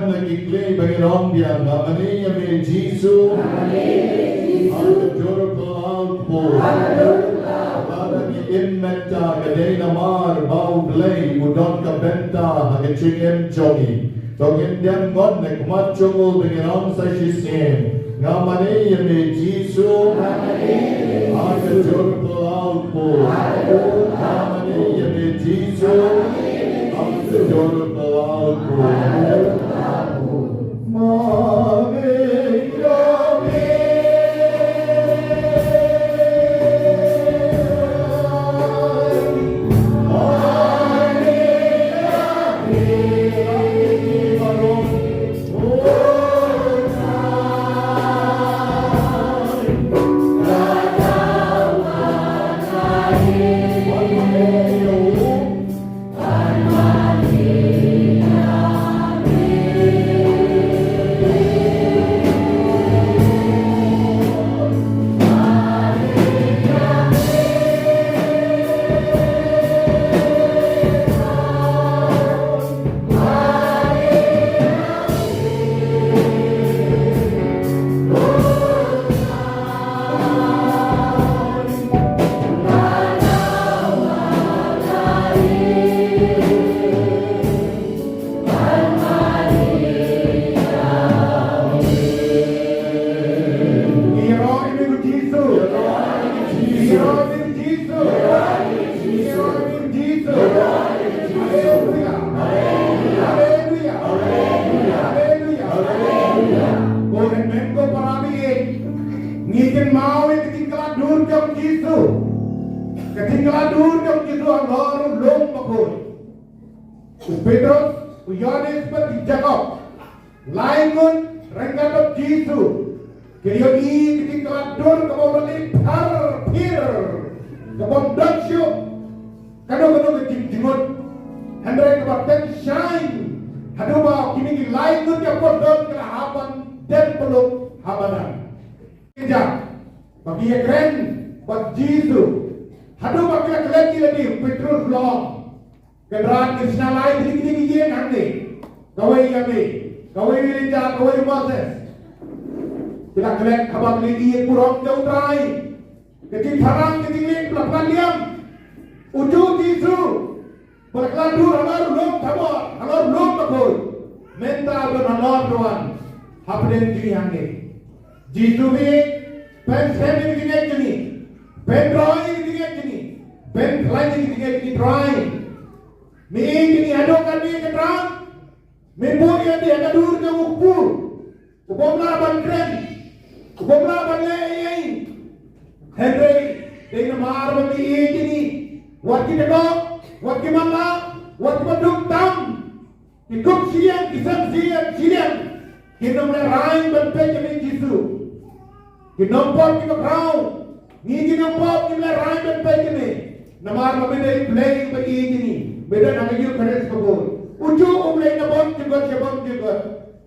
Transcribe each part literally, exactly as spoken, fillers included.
Na ki kli ba ngin ong biang, nga mane ïa me Jisu. Nga mane ïa me Jisu. Ha ka dur ka law kpur. Ha ka dur ka law kpur. Lada ngi im mynta ka dei namar ba U Blei u don ka bynta ha ka jingim jong ngi. To ngin dem ngon na khmat jong u ba ngin ong sa shisien. Nga mane ïa me Jisu. Nga mane ïa me Jisu. Ha ka dur ka law kpur. Ha ka dur ka law kpur. Nga mane ïa me Jisu. Nga mane ïa me Jisu. Ha ka dur ka law kpur. Haleluya. Haleluya. Haleluya. Haleluya. Ko hynmen ko para baieit, ngi kynmaw ïa ka jingkylla dur jong u Jisu. Ka jingkylla dur jong u Jisu halor u lum bakhuid. U Petros, u Ïoannis bad u Jakob. Lai ngut ryngkat bad u Jisu ki ïohi ïa ka jingkylla dur kaba u la leh phar phir, kaba ym don shuh kano kano ka jingjngut. Hynrei kaba teng shai haduh ba kine ki lai ngut ki apostol ki la hap ban dem pyllup ha madan. Ïa ba ki ïakren bad u Jisu haduh ba ki la klet ïa lade, u Petros u la ong, Kynrad, ngi shna lai tylli tylli ki ïing hangne. Kawei ïa me, kawei ïa u Elijah, kawei ïa u Moses. Ki la klet haba ki la ïohi ïa ka burom jong U Trai. Ka jingthrang, ka jingleh, ka la pynliam. Uju u Jisu ba la kylla dur halor u lum Tabor, halor u lum bakhuid, mynta u don halor u wan hapdeng jong ngi hangne. Jisu me, pynskhem ïa ka jingngeit jong ngi, pynroi ïa ka jingngeit jong ngi, pynkhlaiñ ïa ka jingngeit jong ngi Trai. Me ïeit ïa ngi haduh katne, Kynrad. Me buh ïa ngi ha ka dur jong u kpu, u bym lah ban kren, u bym lah ban leh ei ei. Hynrei dei namar ba me ïeit ïa ngi, wat ki tdong, wat ki matlah, wat ki baduk tam, ki kup shiliang, ki sem shiliang shiliang, kin ym lehraiñ ban peit ïa me Jisu. Kin ym pop ki bakhraw, ngi kin ym pop, ngim lehraiñ ban peit ïa me. Namar ba me dei U Blei uba ïeit ïa ngi, me don ha ka Eukharist bakhuid. Uju U Blei na bym jukut sha bym jukut,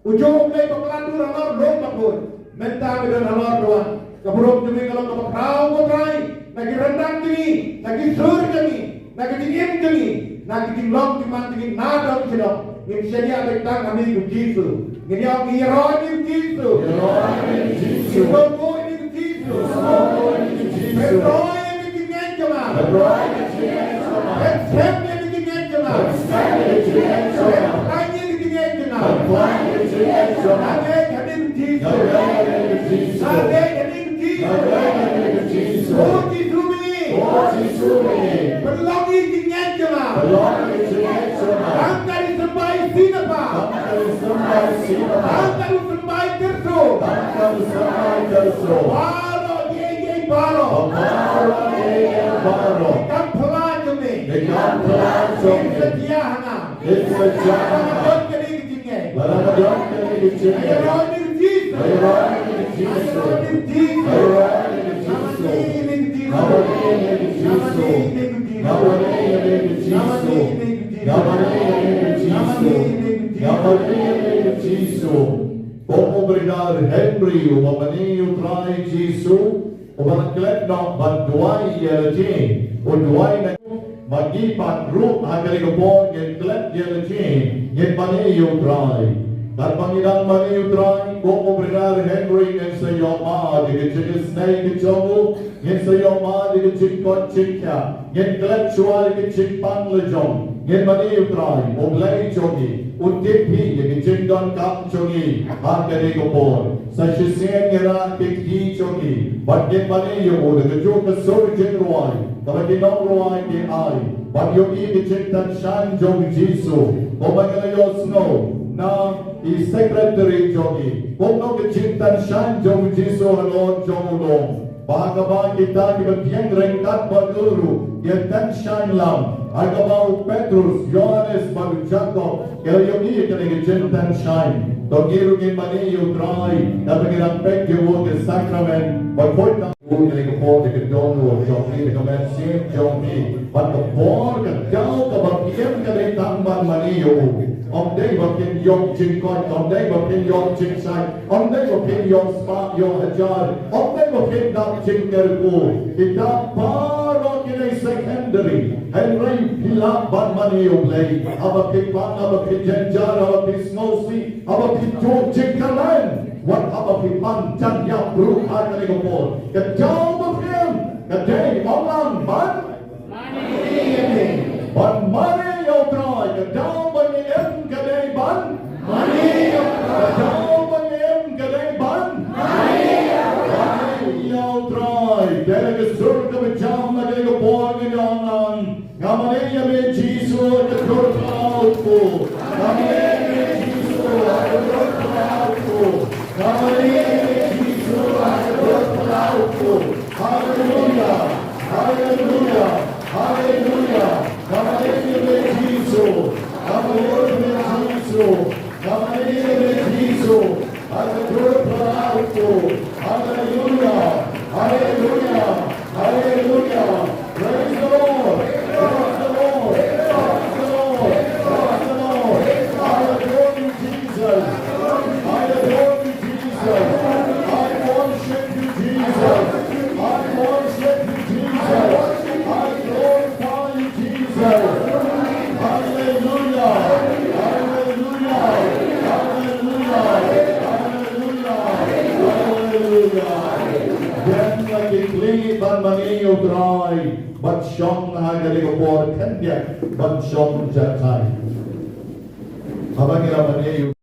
uju U Blei ba kylla dur halor u lum bakhuid, mynta me don halor u wan. Ka burom jong me ka long kaba khraw, ko Trai, na ki ryndang jong ngi, na ki sur jong ngi, na ka jingim jong ngi, na ka jinglong jingman jong ngi nadong shadong. Ngin shaniah beit tang ha me ko Jisu. Ngin ïa, ngin ïaroh ïa me ko Jisu. Ïaroh ïa me ko Jisu. Ngin kohnguh ïa me ko Jisu. Ngin kohnguh ïa me ko Jisu. Pynroi ïa ka jingngeit jong nga. Pynroi ïa ka jingngeit jong nga. Pynskhem ïa ka jingngeit jong nga. Pynskhem ïa ka jingngeit jong nga. Pynkhlaiñ ïa ka jingngeit jong nga. Pynkhlaiñ ïa ka jingngeit jong nga. Nga ngeit ha me ko Jisu. Nga ngeit ha me ko Jisu. Nga ngeit ha me ko Jisu. Nga ngeit ha me ko Jisu. O Jisu me. O Jisu me. Pynlong ïa ka jingngeit jong nga. Pynlong ïa ka jingngeit jong nga. Tang ka dei symbai shisha. Tang ka dei symbai shisha. Tang ka dei symbai kyrshah. Tang ka dei symbai kyrshah. Baroh, ïa, ïa, baroh. Baroh, ïa, ïa, baroh. Kam phylla jong me. Kam phylla jong me. Kin sa jia ha nga. Kin sa jia ha nga. Lada ka don kane ka jingngeit. Lada ka don kane ka jingngeit. Ïaroh ïa me ko Jisu. Ïaroh ïa me ko Jisu. Ïaroh ïa me ko Jisu. Nga wan ïa me ko Jisu. Nga wan ïa me ko Jisu. Nga wan ïa me ko Jisu. Nga wan ïa me ko Jisu. Kum u Brother Henry uba mane ïa u Trai Jisu, uba la klet noh ban duwai ïa lade, u duwai na, ma ngi pat ruh ha kane ka por ngin klet ïa lade, ngin mane ïa u Trai. Katba ngi dang mane ïa u Trai kum u Brother Henry, ngin sa ïohmad ïa ka jingisynei ka jong u, ngin sa ïohmad ïa ka jingkoit jingkhiah, ngin klet shuwa ïa ka jingpang la jong. Ngin mane ïa u Trai, u Blei jong ngi, un tip hi ïa ka jingdonkam jong ngi ha kane ka por. Sa shisien ngi rah ïa ka kti jong ngi bad ngin mane ïa u da kajuh ka sur jingrwai kaba ki nongrwai ki ai, ban ïohi ïa ka jingtan shaiñ jong u Jisu, kumba ngi la ïohsngew na i secretary jong ngi, kumno ka jingtan shaiñ jong u Jisu halor jong u lum. Ba ha kaba kita kiba pdiang ryngkat bad u ruh ki ïa tan shaiñ lang, ha kaba u Petrus, Ïohannes bad u Jakob ki la ïohi ïa kane ka jingtan shaiñ. To ngi ruh ngin mane ïa u Trai katba ngi dang peit ïa u ka sakramen, bad poi tang u ïa kane ka por da ka dohnud jong phi, da ka mynsiem jong phi, bad ka por ka daw kaba phi im ka dei tang ban mane ïa u. Ym dei ba phin ïoh jingkoit, ym dei ba phin ïoh jingshai, ym dei ba phin ïoh spah ïoh hajar, ym dei ba phin dap jingkyrkhu. Kita baroh ki dei secondary. Hynrei phi lah ban mane ïa u Blei haba phi pang, haba phi jynjar, haba phi sngewsih, haba phi ju jingkyrmen, wat haba phi pang jan ïap ruh ha kane ka por. Ka daw ba phi im ka dei ym lang ban mane ïa u Trai. Ka daw ba ngi im ka dei ban mane ïa u Trai. Ka daw ba ngi im ka dei ban mane ïa u Trai. Te da ka sur kaba jam na kane ka por ngi ong lang, nga mane ïa me Jisu ha ka dur phyllaw u kpu. Nga mane ïa me Jisu ha ka dur phyllaw u kpu. Nga mane ïa me Jisu ha ka dur phyllaw u kpu. Haleluya. Haleluya. Haleluya. Nga mane ïa me Jisu. Nga mane ïa me Jisu. Nga mane ïa me Jisu ha ka dur phyllaw u kpu. Haleluya. Haleluya. Haleluya. Praise the Lord. Praise the Lord. Praise the Lord. Praise the Lord. I adore you, Jesus. I adore you, Jesus. I worship you, Jesus. I worship you, Jesus. I glorify you, Jesus. Hallelujah. Hallelujah. Hallelujah. Hallelujah. Hallelujah. Ïeng la ki khlieh ban mane ïa u Trai, bad shong ha kane ka por khyndiat ban shong jahthait. Haba ngi la mane ïa u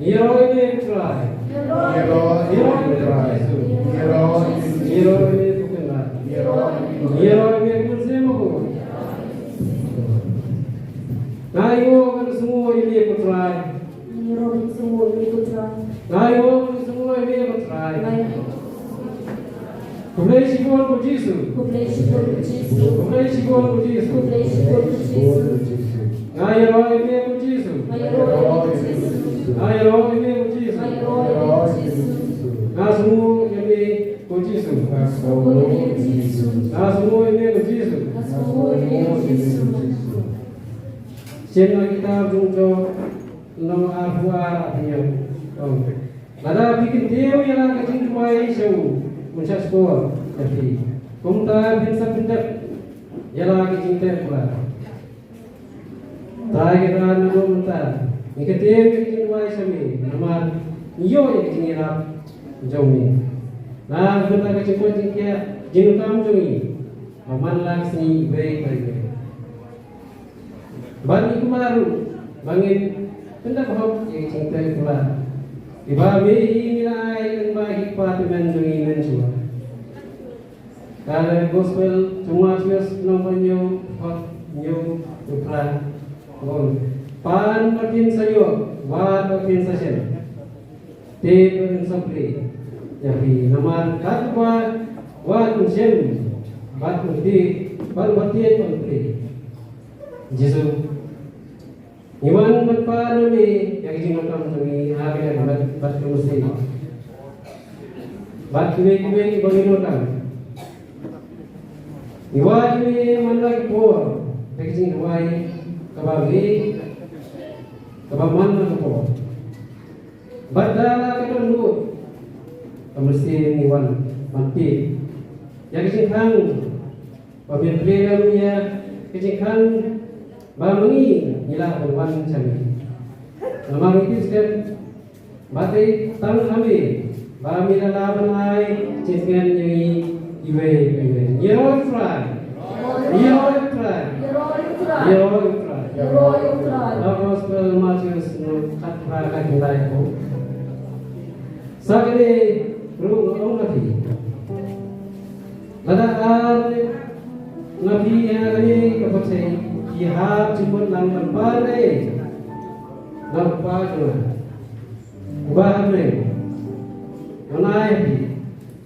Ïaroh ïa me ko Trai. Ïaroh ïa me ko Trai. Ïaroh ïa me ko Trai. Ïaroh ïa me ko Trai. Nga ïaroh ban sngewbha ïa me ko Trai. Nga ïaroh ban sngewbha ïa me ko Trai. Nga ïaroh ban sngewbha ïa me ko Trai. Nga ïaroh. Khublei shibun ko Jisu. Khublei shibun ko Jisu. Khublei shibun ko Jisu. Khublei shibun ko Jisu. Nga ïaroh ïa me ko Jisu. Nga ïaroh ïa me ko Jisu. Nga ïaroh ïa me ko Jisu. Nga ïaroh ïa me ko Jisu. Nga sngewbha ïa me ko Jisu. Nga sngewbha ïa me ko Jisu. Nga sngewbha ïa me ko Jisu. Nga sngewbha ïa me ko Jisu. Shem na kita jong jong nong arphew ar arphew hynñiew. Lada phi kyntiew ïa la ka jingduwai sha u, un shah skhor ïa phi. Kumta phin sa pyndep ïa la ka jingteh pura. Trai Kynrad, naduh mynta ngi kyntiew ïa ka jingduwai sha me, namar ngi ïoh ïa ka jingïarap jong me. Na ka bynta ka jingkoit jingkhiah jingdonkam jong ngi, ba man la ka sngi iwei pa iwei. Bad ngi kumne ruh ba ngin pyndep hok ïa ka jingteh pura, iba me hi me la ai lyngba ki kpa tymmen jong ngi mynshuwa. Ka Gospel jong u Mathaios lynnong ba hynñiew, dkhot hynñiew, dkhot phra. Bad phin sa ïoh, bad phin sa shem. Te phin sa plie ïa phi, namar katba wat un shem bad un tied, bad un tied un plie. Jisu, ngi wan ban pan ïa me ïa ka jingdonkam jong ngi ha kane ka met bad ka mynsiem. Bad kiwei kiwei kiba ngi donkam, ngi wad ïa me man la ki por da ka jingduwai kaba ngi, kaba man la ka por. Bad da la ka dohnud ka mynsiem ngi wan ban tied ïa ka jingkhang, ba phin plie lem ïa ka jingkhang ba ma ngi ngi lah ban wan sha me. Namar ngi tip skhem ba dei tang ha me ba me la lah ban ai jingkyrkhu ïa ngi iwei pa iwei. Ïaroh ïa u Trai. Ïaroh ïa u Trai. Ïaroh ïa u Trai. Ïaroh ïa u Trai. Ha Gospel Mathaios lynnong khatphra, khatkhyndai, dkhot Sa kane ruh nga ong ïa phi, lada ar na phi ha kane ka pyrthei ki hap jingmut lang ban pan ei na u Kpa jong nga uba ha bneng, ngan ai ha phi.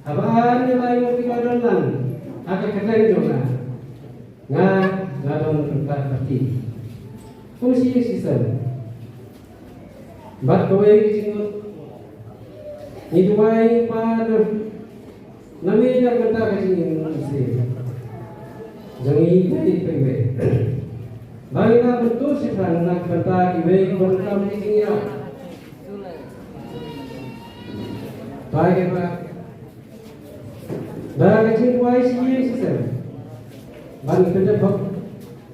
Haba ar ne lai ngut kiba don lang ha ka kyrteng jong nga, nga, nga don ryngkat bad ki. Kum shi ïing shi sem. Bad kawei ka jingmut, ngi duwai, Kpa, na me na ka bynta ka jingïaid mynsiem jong ngi iwei pa iwei. Ba ngin lah ban tur shaphrang na ka bynta kiwei kiba donkam ka jingïarap. Ba ngin lah Da ka jingduwai shi ïing shi sem, ban pyndep hok,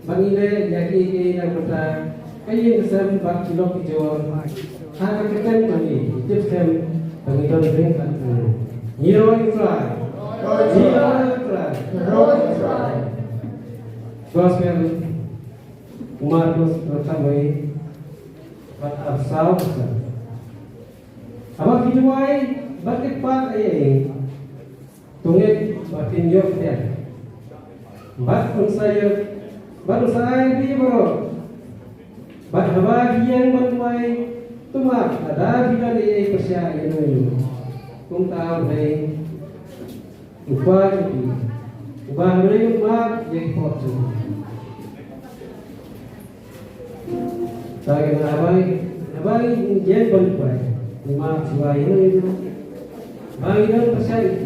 ban ïaleh ïa kiei kiei na ka bynta ka ïing ka sem bad ki lok ki jor. Ha ka kyrteng jong ngi, ngi tip skhem ba ngi don ryngkat. Ngi ïaroh ïa u Trai. Ngi ïaroh ïa u Trai. Gospel u Markos, arphew wei, dkhot arphew saw. Haba phi duwai bad kyrpad ïa i, to ngeit ba phin ïoh pdiang, bad un sa ïoh, bad un sa ai ïa phi baroh. Bad haba phi ïeng ban duwai, to map lada phi don ei ei pyrshah ïa uno uno. Kumta U Blei, U Kpa jong phi, uba ha bneng, un map ïa ki pop jong phi. Te naba, naba ngi ïeng ban duwai, ngin map shuwa ïa uno uno ba ngi don pyrshah ïa ki.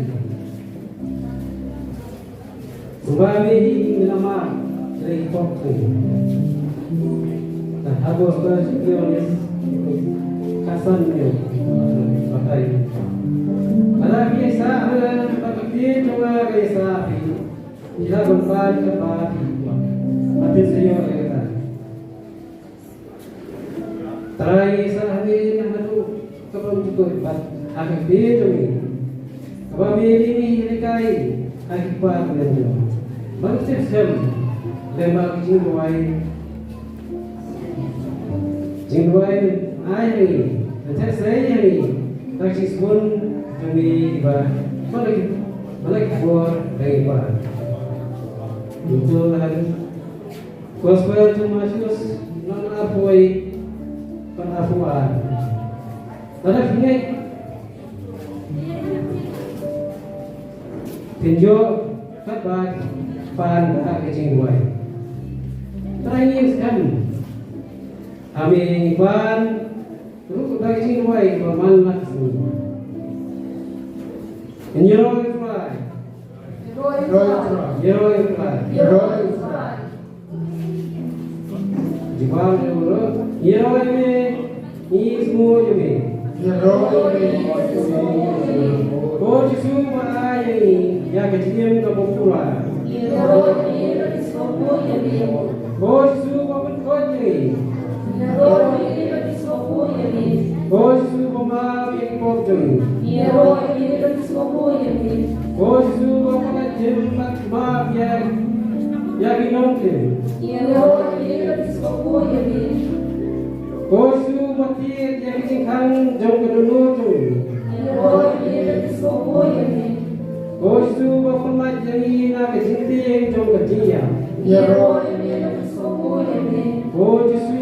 Sumba me hi me la mad ïa ki pop jong ngi. Te ha Gospel jong u Ïoannis, khatsan ïa u batai. Lada phi ïaisah ha nga bad ka ktien jong nga ka ïaisah ha phi, phi lah ban bad katba phi kwah. Bad phin sa ïoh ïa kata. Trai, sa ha ngi na haduh kaba ym jukut bad ha ka ktien jong ngi kaba me ïa ngi hikai ha ki kpa ki nongrim. Ban tip skhem lem bad ki jingduwai, jingduwai ai ha ngi, ban theh sei ha ngi da ki jingsbun jong ngi kiba man la ki, man la ki bor da ngi ba. Ngi to ha Gospel jong u Mathaios, lynnong arphew wei bad arphew ar. Lada phi ngeit, phin ïoh katba phi pan da ka jingduwai. Trai, ngi skhem ha me ngi pan ruh da ka jingduwai ba man la ka sngi. Ngi ïaroh ïa u Trai. Ïaroh ïa u Trai. Ïaroh ïa u Trai. Jubab ïa u Trai. Ïaroh ïa me, ngi sngewbha ïa me. Ïaroh ïa me, ngi sngewbha ïa me. Ko Jisu ba ai ïa ngi ïa ka jingim kaba pura. Ïaroh ïa me, ngi sngewbha ïa me. Ko Jisu ba pynkhuid ïa ngi. Ïaroh ïa me, ngi sngewbha ïa me. Ko Jisu ba map ïa ki pop jong ngi. Ïaroh ïa me, ngi sngewbha ïa me. Ko Jisu ba pyllait jingmut bad map ïa, ïa ki nongrim. Ïaroh ïa me, ngi sngewbha ïa me. Ko Jisu ba thied ïa ki jingkhang jong ka dohnud jong ngi. Ïaroh ïa me, ngi sngewbha ïa me. Ko Jisu ba pyllait ïa ngi na ka jingtieng jong ka jingïap. Ïaroh ïa me, ngi sngewbha ïa me. Ko Jisu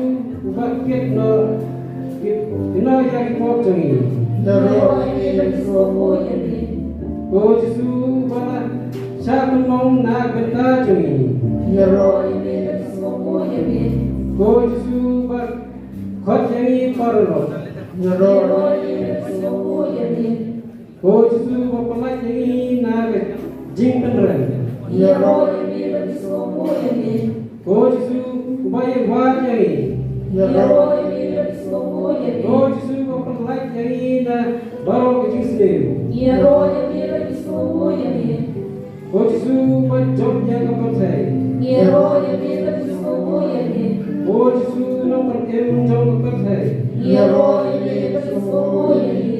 uba kit noh, kit noh ïa ki pop jong ngi. Ïaroh ïa me, ngi sngewbha ïa me. Ko Jisu uba la shah pynlong na ka bynta jong ngi. Ïaroh ïa me, ngi sngewbha ïa me. Ko Jisu uba khot ïa ngi paralok. Ïaroh ïa me, ngi sngewbha ïa me. Ko Jisu ba pyllait ïa ngi na ka jingpynrem. Ïaroh ïa me, ngi sngewbha ïa me. Ko Jisu uba ïa wad ïa ngi. Ïaroh ïa me, ngi sngewbha ïa me. Ko Jisu ba pyllait ïa ngi na baroh ka jingsniew. Ïaroh ïa me, ngi sngewbha ïa me. Ko Jisu ba jop ïa ka pyrthei. Ïaroh ïa me, ngi sngewbha ïa me. Ko Jisu nongpynim jong ka pyrthei. Ïaroh ïa me, ngi sngewbha ïa me.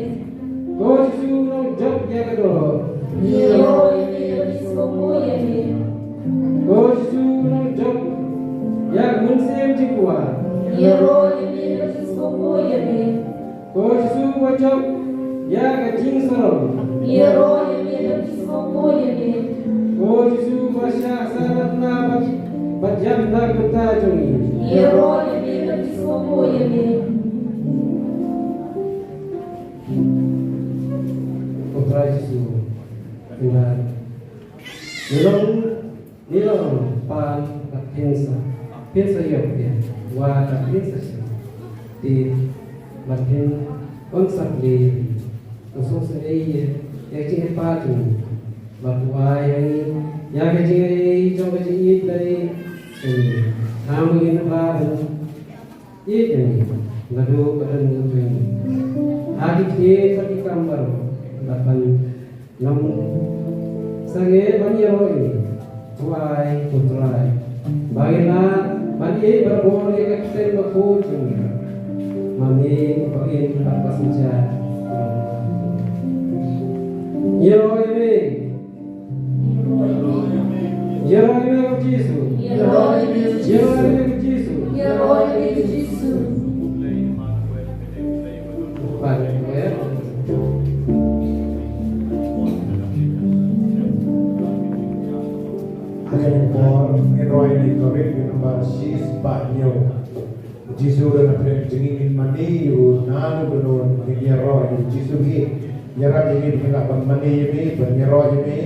Ko Jisu nongjop ïa ka dohnud. Ïaroh ïa me, ngi sngewbha ïa me. Ko Jisu nongjop ïa ka mynsiem jingkwah. Ïaroh ïa me, ngi sngewbha ïa me. Ko Jisu ba jop ïa ka jingsarong. Ïaroh ïa me, ngi sngewbha ïa me. Ko Jisu ba shah sahnarphna bad, bad ïap na ka bynta jong ngi. Ïaroh ïa me, ngi sngewbha ïa me. Ko Trai Jisu, ynda ngi long, ngi long pan, bad phin sa, phin sa ïoh phi, wat la phin sa sngap, phi, bad phin ong sa phi, to sngewsynei ïa, ïa ka jingïeit pat jong ngi, bad to ai ïa ngi ïa ka jingïeit jong ka jingïeit lei jong ngi. Ngam ngin ba ban ïeit ïa ngi naduh ka dohnud jong ngi ha ki ktien bad ki kam baroh, bad ban nym sangeh ban ïaroh ïa ngi. To ai, ko Trai, ba ngin lah ban ïeit barabor ïa ka kyrteng bakhuid jong me, ma me uba im bad ba synshar. Ïaroh ïa me. Ïaroh ïa me ko Jisu. Ïaroh ïa me ko Jisu. Ïaroh ïa me ko Jisu. Bad, eh, ha kane ka por ngin rwai ïa ka Korinth, ka nombar shispah hynñiew. Jisu u don ha pdeng jong ngi, ngin mane ïa u naduh kano, ngin ïaroh ïa u Jisu hi. Ïarap ïa ngi ba ngin lah ban mane ïa me, ban ïaroh ïa me,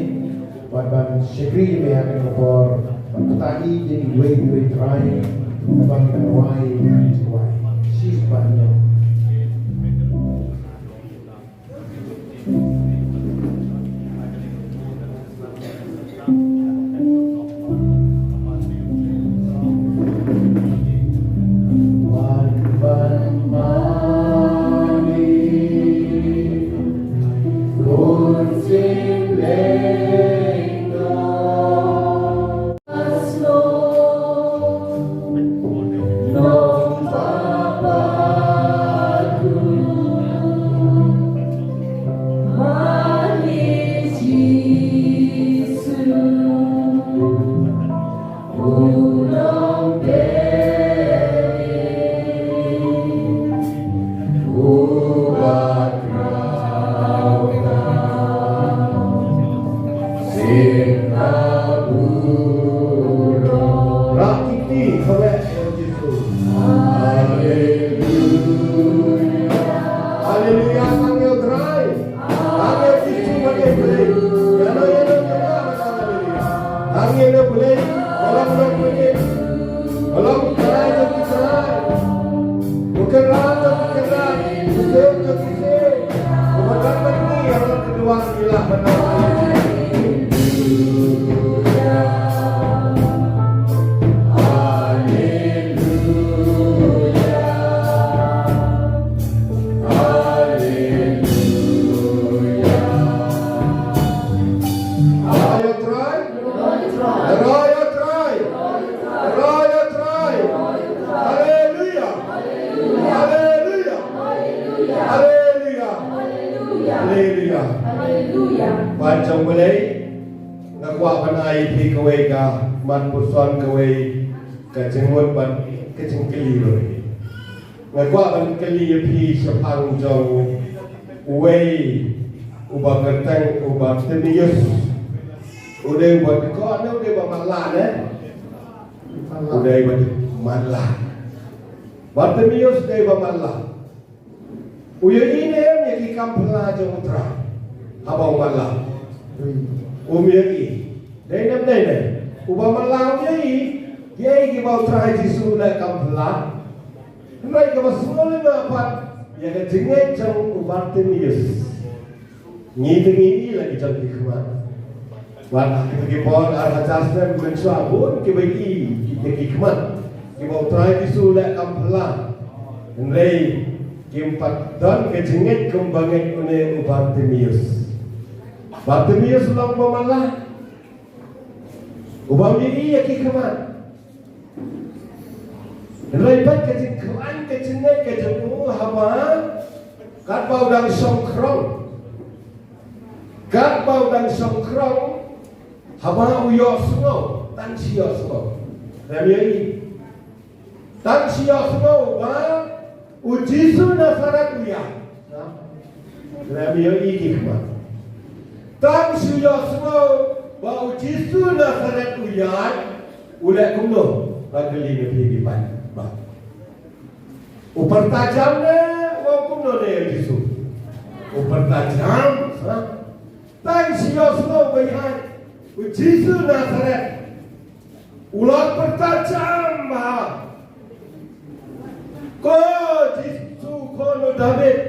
bad ban shakri ïa me ha kane ka por, ban pyni ïa ngi uwei pa uwei, Trai, kaba ngin rwai ïa me. Shispah hynñiew. Ngi ïa pule, ka long ka long pule. Ka long ka long ka long. Ka long ka long. Ka long ka long. Haleluya. Haleluya. Haleluya. Haleluya. Haleluya. Haleluya. Haleluya. Haleluya. Haleluya. Haleluya. Ban jong Blei, nga kwah ban ai ïa phi kawei ka mat puson, kawei ka jingmut bad ka jingkylli ruh. Nga kwah ban kylli ïa phi shaphang jong uwei uba kyrteng u Bartimaeus. U dei uba dkot ne u dei uba matlah ne? U dei uba matlah. Bartimaeus u dei uba matlah. U ïohi ne em ïa ki kam phylla jong U Trai haba u matlah? Um ïohi. Dei ne em dei ne? Uba matlah um ïohi kiei kiba U Trai Jisu u leh kam phylla. Hynrei kaba sngewlyngngoh pat ïa ka jingngeit jong u Bartimaeus, ngi te ngi i la ki jong ki khmat. Wat ha kita ki por ar hajar snem mynshuwa bun kiba i kita ki khmat kiba U Trai Jisu u leh kam phylla. Hynrei kim pat don ka jingngeit kumba ngeit une u Bartimaeus. Bartimaeus u long uba matlah, uba ym i ïa ki khmat. Hynrei pat ka jingkhlaiñ ka jingngeit ka jong u haba katba u dang shong khrong. Katba u dang shong khrong, haba u ïohsngew, tang shi ïohsngew. Lem ïohi. Tang shi ïohsngew ba u Jisu Nasaret u ïaid. Lem ïohi ki khmat. Tang shi ïohsngew ba u Jisu Nasaret u ïaid. U leh kumno? Nga kylli na phi ki paid. Ba u pyrta jam ne u ong kumno ne ïa u Jisu? U pyrta jam, ha? Tang shi ïohsngew ba ïaid u Jisu Nasaret, u la pyrta jam bha. Ko Jisu khun u Dabid,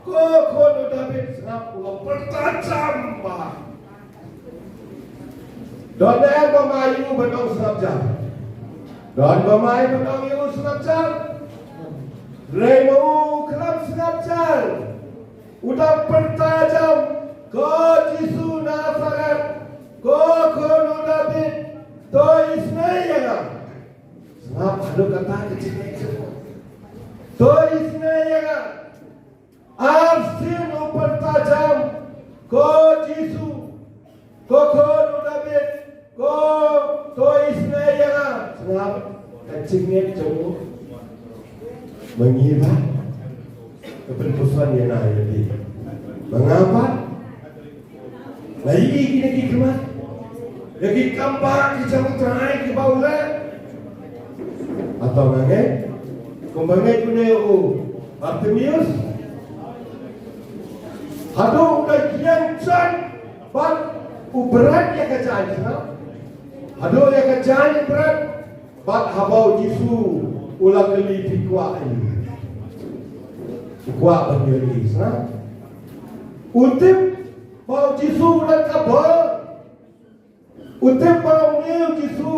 ko khun u Dabid, sngap, u la pyrta jam bha. Don ne em ba ma ïa u ban ong sngap jar? Don ba ma ïa u ban ong ïa u sngap jar? Hynrei ma u khlem sngap jar. U dang pyrta jam, ko Jisu Nasaret, ko khun u Dabid, to isynei ïa nga. Sngap haduh katta ka jingngeit. To isynei ïa nga. Arsien u pyrta jam, ko Jisu, ko khun u Dabid, ko, to isynei ïa nga. Sngap ka jingngeit jong u. Ma ngi pat, ka pynpuson ïa nga ïa phi. Ma nga pat, nga ïohi kine ki khmat, ïa ki kambah ki jong U Trai kiba u leh. Hato nga ngeit kumba ngeit une u Bartimaeus? Haduh u da ïeng jaiñ bad u bret ïa ka jaiñ, sngap. Haduh ïa ka jaiñ u bret bad haba u Jisu u la kylli, phi kwah aïu? U kwah ban ïohi, sngap. U tip ba u Jisu u don ka bor. U tip ba une u Jisu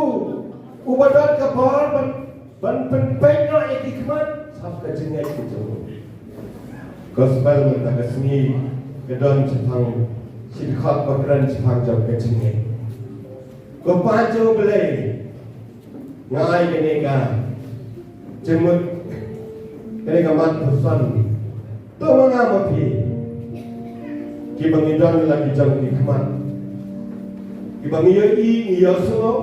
uba don ka bor ban, ban pynpeit noh ïa ki khmat. Sngap ka jingngeit ka jong u. Gospel mynta ka sngi ka don shaphang shi dkhot ba kren shaphang jong ka jingngeit. Ko paid jong U Blei, nga ai kane ka jingmut, kane ka mat puson. To ma nga ma phi, kiba ngi don la ki jong ki khmat, kiba ngi ïohi, ngi ïohsngew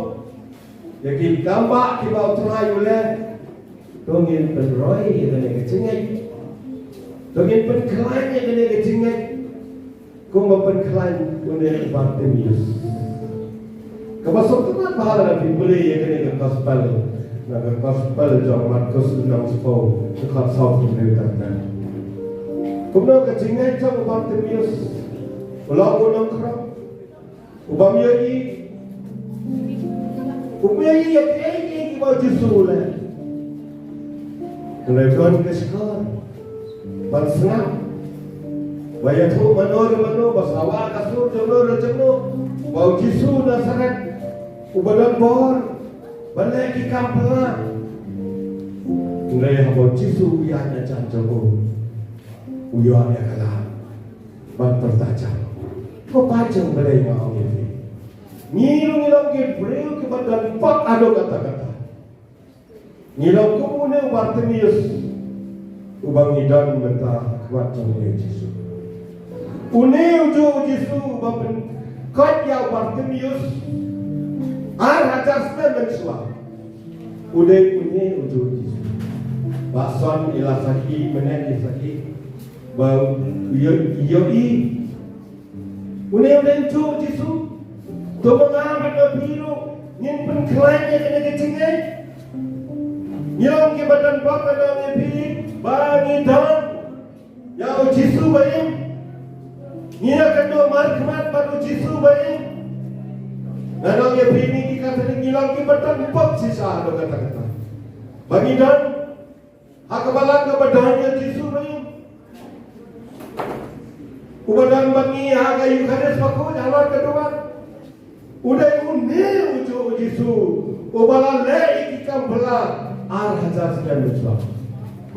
ïa ki kambah kiba U Trai u leh. To ngin pynroi ïa kane ka jingngeit. To ngin pynkhlaiñ ïa kane ka jingngeit. Kumba pynkhlaiñ une u Bartimaeus. Kaba sngewtynnat bha lada phi pule ïa kane ka gospel, na ka gospel jong Markus lynnong shiphew, dkhot sawphew hynriew tang tang. Kumno ka jingngeit jong u Bartimaeus, u long u nongkhrong, u bym ïohi. U mih ïa kiei kiei kiba u Jisu u leh. Hynrei don ka shkor ban sngap, ba ïathuh mano re mano, ba sawa ka sur jong no re jong no, ba u Jisu Nasaret uba don bor ban leh ki kam phylla. Hynrei haba u Jisu u ïaid na jan jong u, u ïoh ïa ka lad ban pyrta jam. Ko paid jong U Blei, nga ong ïa phi, ngi ruh ngi long ki briew kiba don pop haduh katta katta. Ngi long kum une u Bartimeus uba ngi don mynta ha khmat jong une u Jisu. Une ujuh u Jisu uba pynkoit ïa u Bartimeus ar hajar snem mynshuwa. U dei une ujuh u Jisu. Ba son i la sakhi, mynne i sakhi. Ba ïoh, ïoh i Une u dei ujuh u Jisu. To ma nga bad ma phi ruh ngin pynkhlaiñ ïa kane ka jingngeit. Ngi long kiba don bor, nga ong ïa phi, ba ngi don ïa u Jisu ba im. Ngi ïakynduh markhmat bad u Jisu ba im. Nga ong ïa phi, ngi ki Katholik ngi long kiba don bor shisha haduh katta katta. Ba ngi don ha ka balang kaba don ïa u Jisu ba im. Uba don bad ngi ha ka Eukharist bakhuid halor ka duwan. U dei une ujuh u Jisu uba la leh ïa ki kam phylla ar hajar snem mynshuwa.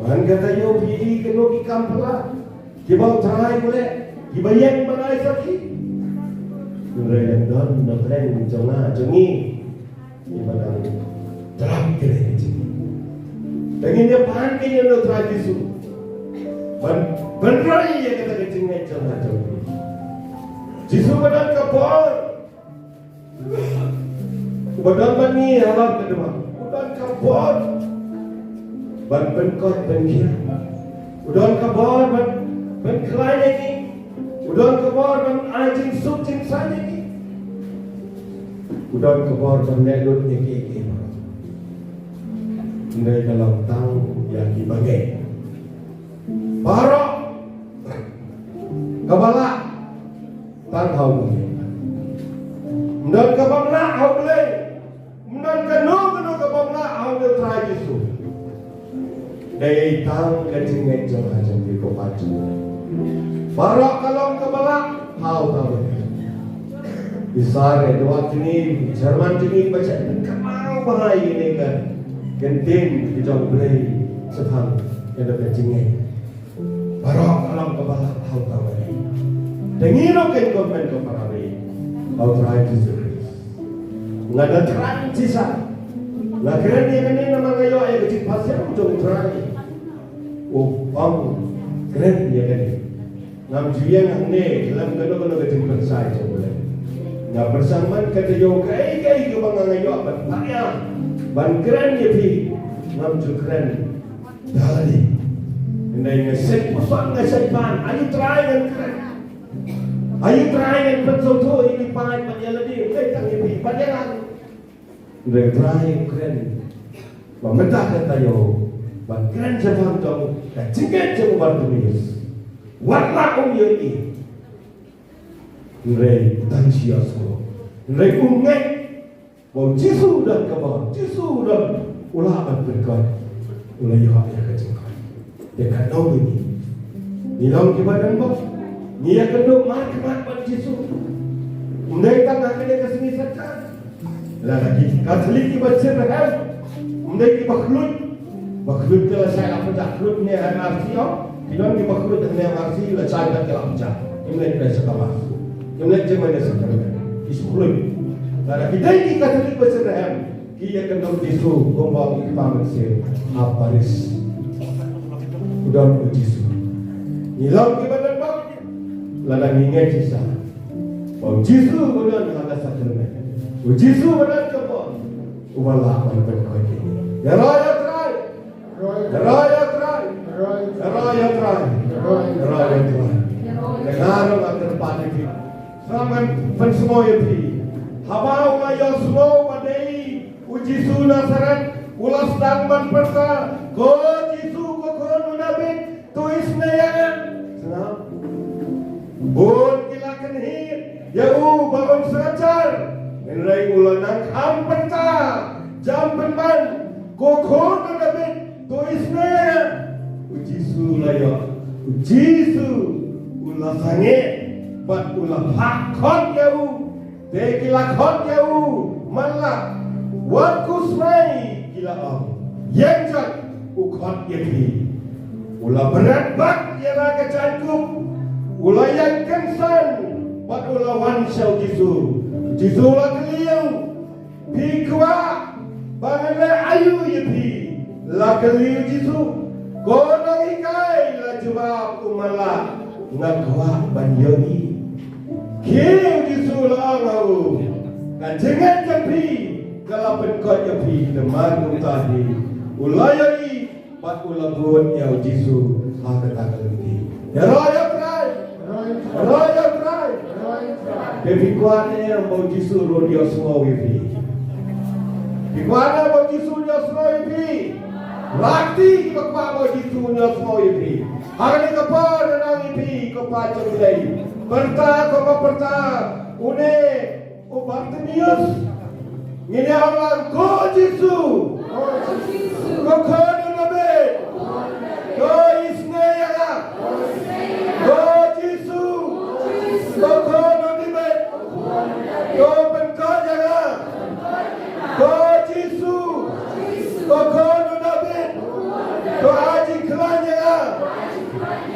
Man ka taïew phi ïohi kano ki kam phylla kiba U Trai u leh, kiba ïeng ban ai sakhi? Hynrei dang don na pdeng jong nga jong ngi. Ngi ba dang trap kren ïa ka jingngeit. Te ngin ïa pan kren ïa U Trai Jisu ban, ban rai ïa kata ka jingngeit jong nga jong phi. Jisu ba don ka bor, uba don bad ngi halor ka duwan, u don ka bor ban pynkhiah, ban pynkhiah. U don ka bor ban, ban khlaiñ ïa ki. U don ka bor ban ai jingsuk jingsain ïa ki. U don ka bor ban leh lut ïa kiei kiei baroh. Hynrei ka long tang ïa kiba ngeit. Baroh kaba lah tang ha U Blei. Ym don kaba ym lah ha U Blei. Ym don kano kano kaba ym lah ha U Trai Jisu. Dei tang ka jingngeit jong nga jong phi ko paid jong U Blei. Baroh ka long kaba lah ha U Trai. I Sir Edward jong ngi, i Chairman jong ngi, ba shait pynkynmaw bha ïa kane ka kyntien ka jong U Blei shaphang ïa ka jingngeit. Baroh ka long kaba lah ha U Trai. Te ngi ruh kin kmen ko para bangeit ha U Trai Jisu Khrist. Nga da kren shisha. Nga kren ïa kane namar nga ïoh ïa ka jingpasiam jong U Trai. U ong kren ïa kane. Ngam ju ïeng hangne lem kano kano ka jingpynshai jong U Blei. Nga pyrshang man ka taïew kaei kaei kaba nga nga ïoh ban pynïa ban kren ïa phi. Ngam ju kren. Dei. Hynrei nga shait puson, nga shait pan. Aïu trai ngan kren? Aïu trai ngan pynsngewthuh ïa ki paid bad ïa lade? Dei tang ïa phi bad ïa nga. Hynrei trai kren. Ba mynta ka taïew ban kren shaphang jong ka jingngeit jong u Bartimeus. Wat la um ïohi. Hynrei tang shi ïohsngew. Hynrei um ngeit. Ba u Jisu u don ka bor, Jisu u don, u lah ban pynkoit, u la ïoh ïa ka jingkoit. Te katno ngi, ngi long kiba don bor, ngi ïakynduh markhmat bad Jisu. Ym dei tang ha kane ka sngi Saitjaiñ. Lada ki Katholik kiba syrhem, ym dei kiba khluit. Ba khluit te la shai la pynjah, khluit ne ha M R C, oh. Ki don kiba khluit ne ha M R C, la shai bad ki la pynjah. Kim leit pynjah sha ka mass. Kim leit jingmane sha ka mass. Ki shu khluit. Lada ki dei ki Katholik ba syrhem, ki ïakynduh Jisu kumba ki kpa mynsiem ha Paris. U don u Jisu. Ngi long kiba don bor. Lada ngi ngeit shisha. Ba u Jisu ba don ha ka sakramen. U Jisu ba don ka bor. Uba lah ban pynkoit ïa ngi. Ïaroh ïa u Trai. Ïaroh ïa u Trai. Ïaroh ïa u Trai. Ïaroh ïa u Trai. Te nga ruh nga kyrpad ïa phi. Sa ngan pynsngew ïa phi. Haba u la ïohsngew ba dei u Jisu Nasaret, u la sdang ban pyrta, "Ko Jisu, ko khun u Dabid, to isynei ïa nga." Sngap. Bun ki la kynhih ïa u ba un synshar. Hynrei u la nang kham pyrta, jam pynban, ko khun u Dabid, to isnei ïa nga. U Jisu u la ïoh, u Jisu u la sangeh bad u la phah khot ïa u. Te ki la khot ïa u man la, wat khuslai, ki la ong. Ïeng jot, u khot ïa phi. U la bret bak ïa la ka jaiñkup, u la ïeng kynsan bad u la wan sha u Jisu. U Jisu u la kylli ïa u, phi kwah ba ngan leh aïu ïa phi? La kylli u Jisu. Ko nonghikai, la jubab u man la, nga kwah ban ïohi. Khie u Jisu u la ong ha u, ka jingngeit jong phi ka la pynkoit ïa phi. Te man mynta hi u la ïohi bad u la bud ïa u Jisu ha kata ka lynti. Ïaroh ïa u Trai. Ïaroh ïa u Trai. Te phi kwah ne em ba u Jisu u rung ïohsngew ïa phi? Phi kwah ne em ba u Jisu un ïohsngew ïa phi? Lynti kiba kwah ba u Jisu un ïohsngew ïa phi. Ha kane ka por nga ong ïa phi, ko pa jong U Blei, pyrta kumba pyrta une u Bartimeus. Ngin ïa ong lang, ko Jisu, ko khun u Dabid, to isnei ïa nga. Ko Jisu, ko khun u Dabid, to pynkoit ïa nga. Ko Jisu, ko khun u Dabid, to ai jingkhlaiñ ïa nga.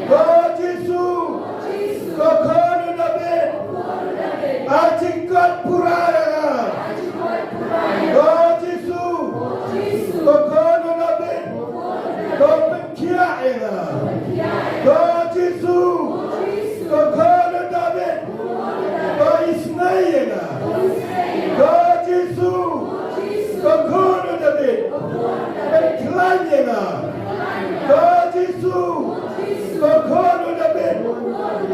Ko Jisu, ko khun u Dabid, ai jingkoit pura ïa nga. Ko Jisu, ko khun u Dabid, to pynkhiah ïa nga. Ko Jisu, ko khun u Dabid, to isnei ïa nga. Ko Jisu, ko khun u Dabid, pynkhlaiñ ïa nga. Ko Jisu, ko khun u Dabid,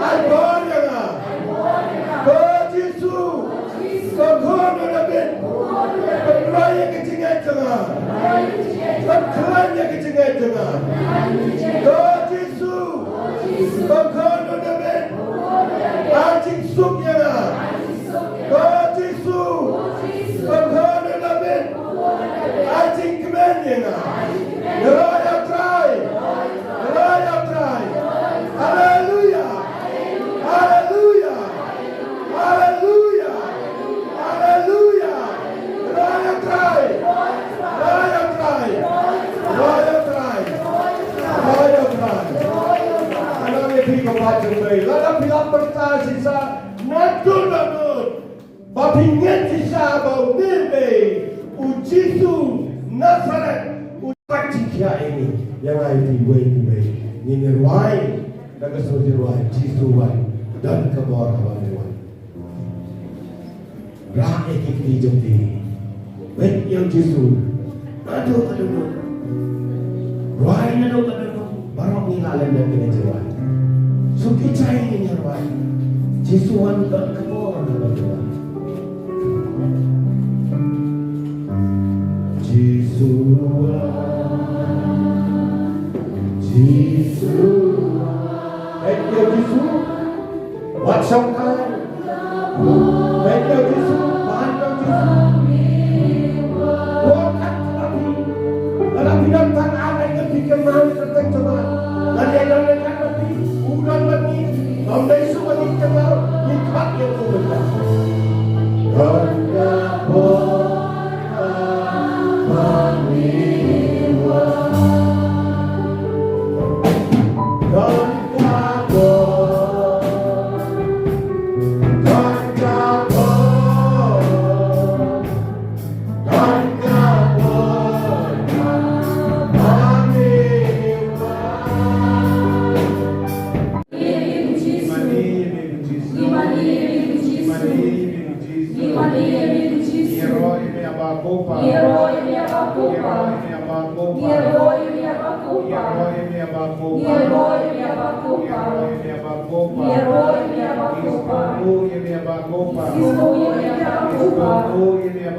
ai bor ïa nga. Ko Jisu, ko khun u Dabid, pynroi ïa ka jingngeit jong nga. Pynkhlaiñ ïa ka jingngeit jong nga. Ko Jisu, ko khun u Dabid, ai jingsuk ïa nga. Ko Jisu, ko khun u Dabid, ai jingkmen ïa nga. Ïaroh ïa u Trai. Ïaroh ïa u Trai. Haleluia. Haleluia. Haleluia. Haleluia. Ïaroh ïa u Trai. Ïaroh ïa u Trai. Ïaroh ïa u Trai. Ïaroh ïa u Trai. Nga ong ïa phi ko pa jong U Blei, lada phi la pyrta shisha naduh naduh ba phi ngeit shisha ba une u dei u Jisu Nasaret, u pat jingkhiah ïa ngi, ïa nga ïa phi uwei pa uwei. Ngin ïa rwai da ka sur jingrwai, Jisu wan, don ka bor haba me wan. Rah ïa ki kti jong phi. Wad ïa u Jisu. Naduh ka duduk. Rwai naduh ka duduk. Baroh ngi lah lem da kane ka rwai. Suk ïa jai ngi rwai. Jisu wan, don ka bor haba me wan. Jisu wan. Jisu wan. Wad ïa u Jisu. Wat shongkai. Peit ïa u Jisu, peit ïa u Jisu. Wat kat ïa phi. Lada phi don tang ar, ai ngan phi kynmaw ïa ka kyrteng jong nga. Lada ïa don ïa kat ïa phi, u don bad ngi. Ym dei shuh ba ngi kynmaw, ngi khot ïa u mynta. Don ka bor ha ba ngi wan. Don ka bor. Don ka bor. Don ka bor. Mane, mane, mane. Ngi mane ïa me ko Jisu. Ngi mane ïa me ko Jisu. Ngi mane ïa me ko Jisu. Ngi mane ïa me ko Jisu. Ngi ïaroh ïa me Aba ko Pa. Ngi ïaroh ïa me Aba ko Pa. Ngi ïaroh ïa me Aba ko Pa. Ngi ïaroh ïa me Aba ko Pa. Ngi ïaroh ïa me Aba ko Pa. Ngi ïaroh ïa me Aba ko Pa. Ngi ïaroh ïa me Aba ko Pa. Ngi sngewthuh ïa me Aba ko Pa. Ngi sngewthuh ïa me Aba ko Pa. Ngi sngewthuh ïa me Aba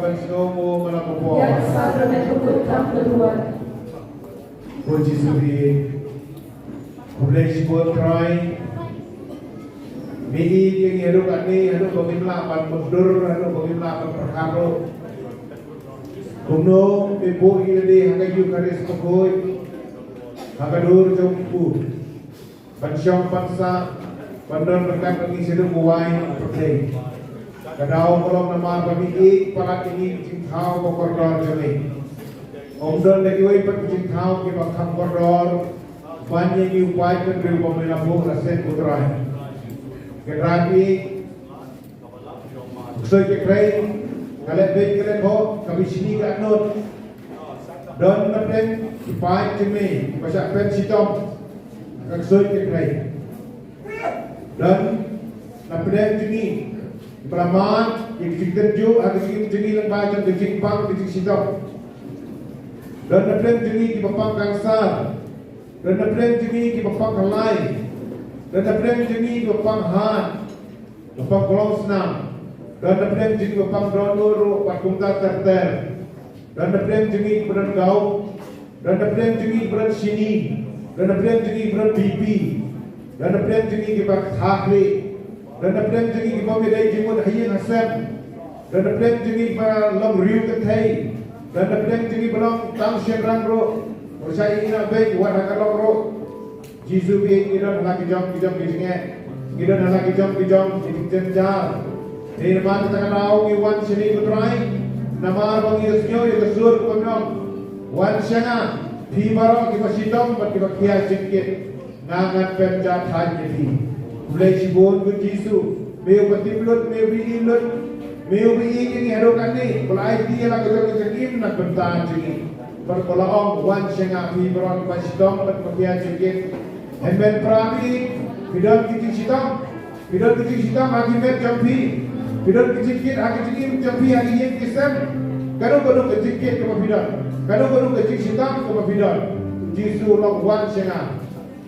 ban sngew mo ma la ka por. Ïa ka sa ka met ka kut kam ka duwan. Ko Jisu ri. Khublei shibun Trai. Me ïeit ïa ngi haduh katne, haduh ba ngim lah ban mutdur, haduh ba ngim lah ban pyrkhat ruh. Kumno me buh ïa lade ha ka Eukharist bakhuid ha ka dur jong u. Ban shong ban sah, ban don ryngkat bad ngi shaduh ba wai ha pyrthei. Ka daw ka long namar ba me ïeit palat ïa ngi ki jingthaw ba kordor jong me. Ym don da kiwei pat ki jingthaw kiba kham kordor ban ïa ngi u paidbynriew ba me la buh la seng, ko Trai. Ko Trai, me ksuid ki khrei, ka leh beit ka leh khoh, ka bishni ka atnud. Don na pdeng ki paid jong me kiba shah pynchitom ha ka ksuid ki khrei. Don na pdeng jong ngi kiba la mad ïa ki jingtynjuh ha ka jingim jong ngi lyngba jong ka jingpang ka jingshitom. Don na pdeng jong ngi kiba pang kansar. Don na pdeng jong ngi kiba pang halai. Don na pdeng jong ngi kiba pang heart, ba pang klongsnam. Don na pdeng jong ngi ba pang dohnud ruh bad kumta ter ter. Don na pdeng jong ngi ba don gout. Don na pdeng jong ngi ba don shini. Don na pdeng jong ngi ba don B P. Don na pdeng jong ngi ba kha khlieh. Don na pdeng jong ngi ba ym dei jingmut ha ïing ha sem. Don na pdeng jong ngi ba long riewkynthei. Don na pdeng jong ngi ba long tang shynrang ruh. Pyrshah ïa ngi na beit wat ha ka long ruh. Jisu, ngi don ha la ki jong ki jong ki jingeh. Ngi don ha la ki jong ki jong ki jingjynjar. Te namar kata ka daw ngi wan shane, ko Trai, namar ba ngi sngew ïa ka sur kaba ong, wan sha nga phi baroh kiba shitom bad kiba khia jingkit, nga ngan pynjah thait ïa phi. Khublei shibun ko Jisu. Me uba tip lut, me uba ïeit lut, me uba ïeit ïa ngi haduh katne, ba la aiti ïa la ka jong ka jingim na ka bynta jong ngi. Bad ba la ong, wan sha nga phi baroh kiba shitom bad kiba khia jingkit. Hynmen para, phi don ki jingshitom, phi don ki jingshitom ha ki met jong phi. Phi don ki jingkit ha ki jingim jong phi, ha ki ïing ki sem. Kano kano ka jingkit kaba phi don, kano kano ka jingshitom kaba phi don, Jisu u ong, wan sha nga.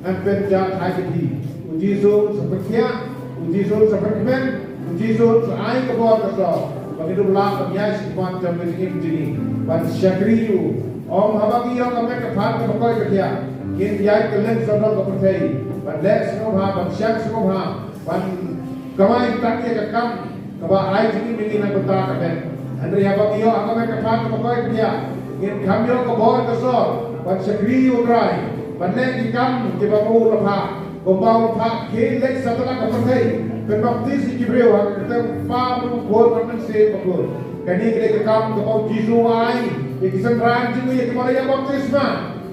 Ngan pynjah thait ïa phi. U Jisu un sa pynkhiah, u Jisu un sa pynkmen, u Jisu un sa ai ka bor ka sor ba ngin dup lah ban ïaid shakhmat jong ka jingim jong ngi ban shakri ïa u. Ym haba ngi ïoh ka met ka phad kaba koit ka khiah ngin ïaid kylleng sawdong ka pyrthei ban leh sngewbha, ban shang sngewbha, ban kamai tang ïa ka kam kaba ai jingim ïa ngi na ka bynta ka met. Hynrei haba ngi ïoh ha ka met ka phad kaba koit ka khiah, ngin kham ïoh ka bor ka sor ban shakri ïa u Trai, ban leh ki kam kiba u la phah. Kumba u la phah, khie leit satlak ka pyrthei, pynbaptis ïa ki briew ha ka kyrteng u Kpa bad u Khun bad u Mynsiem Bakhuid. Kane ka dei ka kam kaba u Jisu u ai ïa ki synran jong u, ïa kiba la ïoh baptisma,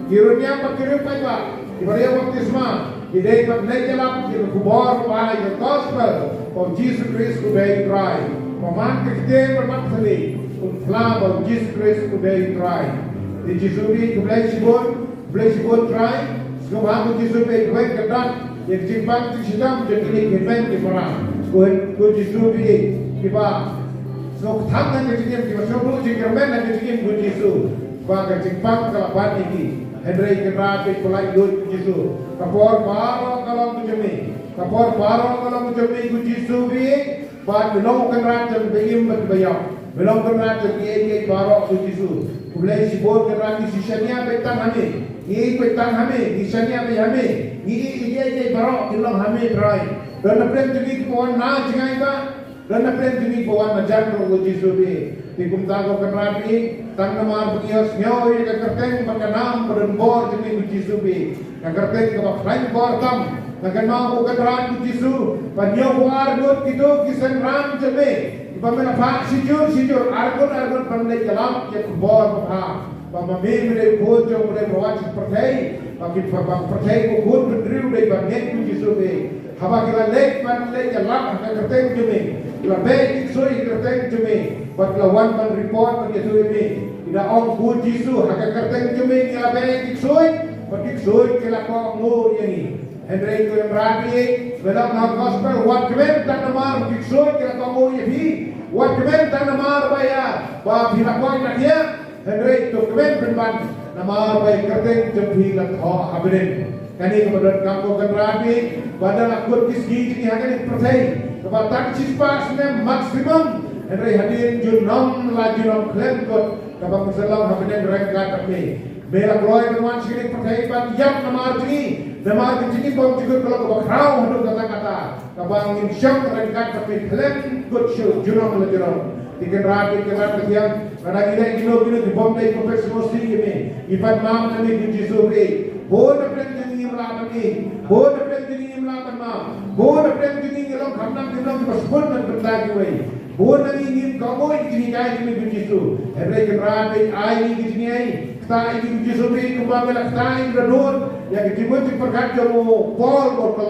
ki riewniam bad ki riewpaidbah kiba la ïoh baptisma. Ki dei ban leit ïalap ïa ka khubor ba ai, ka gospel ba u Jisu Khrist u dei u Trai. Ba man ka ktien bad man ka thylli un phla ba u Jisu Khrist u dei u Trai. Te Jisu, khublei shibun, khublei shibun Trai. Sngewbha ko Jisu ba ïeit, kyrpad ïa ka jingpang jingshitom jong kine ki hynmen ki para. Ko, ko Jisu ba ïeit, kiba sngewthuh na ka jingim, kiba sngewthuh jingkyrmen na ka jingim, ko Jisu, ba ka jingpang ka la ban ïa ki. Hynrei Kynrad, pynlait lut ko Jisu. Ka por baroh ka long ka jong me. Ka por baroh ka long ka jong me ko Jisu ba ïeit. Bad me long u Kynrad jong kiba im bad kiba ïap. Me long u Kynrad jong kiei kiei baroh ko Jisu. Khublei shibun Kynrad, ngi shu shaniah beit tang ha me. Ngi ïeit beit tang ha me. Ngi shaniah beit ha me. Ngi ïeit ïa kiei kiei baroh ki long ha me Trai. Don na pdeng jong ngi kiba wan na jngai ba Don na pdeng jong ngi ba wan marjan ruh ko Jisu bad. Te kumta ko Kynrad bad, tang namar ba ngi ïohsngew ïa ka kyrteng ba ka nam ba donbor jong ngi ko Jisu bad. Ka kyrteng kaba khlaiñ bor tam. Nga kynmaw ko Kynrad ko Jisu, ba ñiew ko arngut kito ki synran jong me, kiba me la phah shijur shijur, arngut arngut ban leit ïalap ïa ka khubor babha. Ba ma me me dei u khun jong u Blei ba wan sha pyrthei, ba ki, ba, ba pyrthei ba khun bynriew dei ban ngeit ko Jisu bad. Haba ki la leit ban leit ïalap ha ka kyrteng jong me, ki la beh ki ksuid ha ka kyrteng jong me, bad ki la wan ban report ban ïathuh ïa me. Ki da ong ko Jisu, ha ka kyrteng jong me ngi la beh ki ksuid, bad ki ksuid ki la kohnguh ïa ngi. Hynrei ko Kynrad bad, me la ong ha gospel, wat kmen tang namar ki ksuid ki la kohnguh ïa phi, wat kmen tang namar ba ïa, ba phi la koit la khiah. Hynrei to kmen pynban namar ba ïa ka kyrteng jong phi la thoh ha bneng. Kane kaba donkam ko Kynrad bad, ba da la kut ki sngi jong ngi ha kane ka pyrthei kaba tang shispah snem maximum. Hynrei hadien junom la junom khlem kut kaba ngi sa long ha bneng ryngkat bad me. Me la kloi ban wan sha kane ka pyrthei ban ïap namar jong ngi, namar ka jingim bymjukut ka long kaba khraw haduh katta katta. Kaba ngin shong ryngkat bad me khlem kut shuh junom la junom. Te Kynrad bad Kynrad ka thiang, lada ngi leh kino kino ki bym dei, confess mercy ïa me. Ngi pan map na me ko Jisu bad. Bun na pdeng jong ngi ngim lah ban ïeit, bun na pdeng jong ngi ngim lah ban map, bun na pdeng jong ngi ngi long kham nang, ngi long kiba sbun na ka bynta kiwei. Bun na ngi ngim kohnguh ïa ka jinghikai jong me ko Jisu. Hynrei Kynrad bad, ai ngi ka jinghikai. Ktah ïa ngi ko Jisu bad, kumba me la ktah ïa ngi da nud ïa ka jingmut jingpyrkhat jong u Paul, ba ka,